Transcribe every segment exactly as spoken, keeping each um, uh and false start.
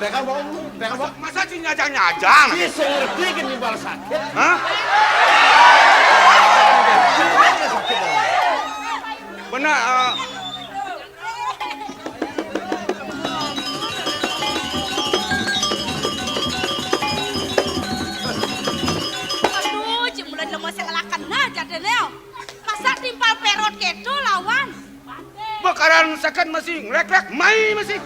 Deka mau, deka mau. Masa ci nyajang-nyajang? Ci sing ngerti ki nimbal sakit. Hah? Bener, eh. Aduh, ci mulai lemes yang ngelaken aja deh, Neo. Masa timpal perot keto lawan? Bekaran sakit masih ngrek-ngrek, mai masih.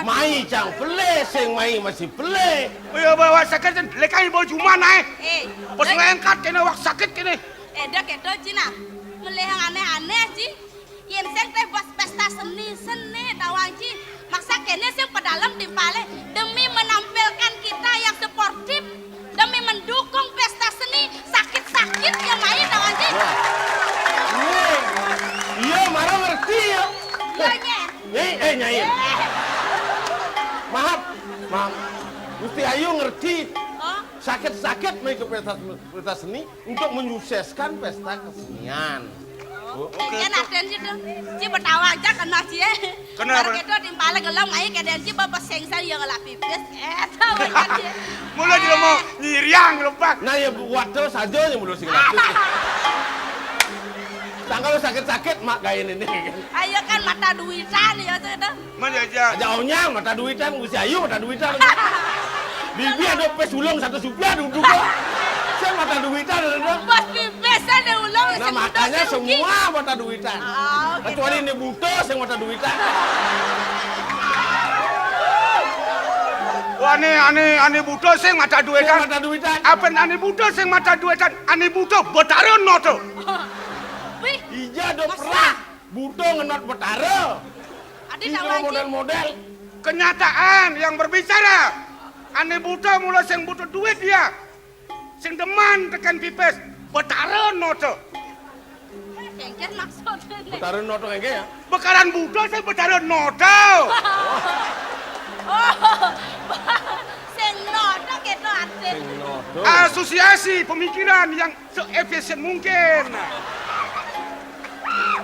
Mai cang pelé, sing mai masih pelé. Oh iya, bawa sakit kan, lekai bawa juma naik. Eh, pas le- ngangkat kene wak sakit kene. Eh, dah keto, ci, nah. Melehang aneh-aneh, ci. Yén sing téh bos pesta seni, seni tawang, ci. Maksa kéné sing pedalem timpalé demi menampilkan kita yang sportif, demi mendukung pesta seni, sakit-sakit ya main tawang, ci. Wah. Iya, iya, Mara ngerti ya. Iya, Nyai. Nyai, eh, Nyai. Eh. Maaf, maaf. Gusti Ayu ngerti. Oh. Sakit-sakit main ke pesta, pesta seni untuk menyukseskan pesta kesenian. Oke. Kan ada sih tuh. Ci betawa aja kena ci, ya. Kenapa? Baru itu timpalé gelem, ayo keadaan ci bapak sengsang yang ngelak pipis. Eh, tahu kan ci. Mula dia mau nyiriang lepas. Nah, ya buat terus aja yang mulu sing ngelak pipis. Tanggal sakit-sakit mak gain ini. Ayo kan mata duitan ya tuh, tuh. Mana aja? Aja onyang mata duitan, Gusti Ayu mata duitan. Bibi ada pes ulung satu supiah duduk kok. Saya mata duitan ada. Bos pipis ada ulung. Nah, makanya semua mata duitan. Ah, gitu. Kecuali ini buta sing mata duitan. Wah, ini, ini, ini buta sing mata duitan. Sing mata duitan. Apa ini buta sing mata duitan? Ini buta Betara noto. Wih. Ija do perang. Buta ngenot Betara. Adi. Tinggal model-model. Kenyataan yang berbicara. Ane buta mula sing butuh duit dia. Sing demen tekan pipis. Betara noto. Kengken maksudnya. Betara noto kengken ya? Bekaran buta sing betara noto. Oh, sing noto gitu artinya. Sing noto. Asosiasi pemikiran yang seefisien mungkin.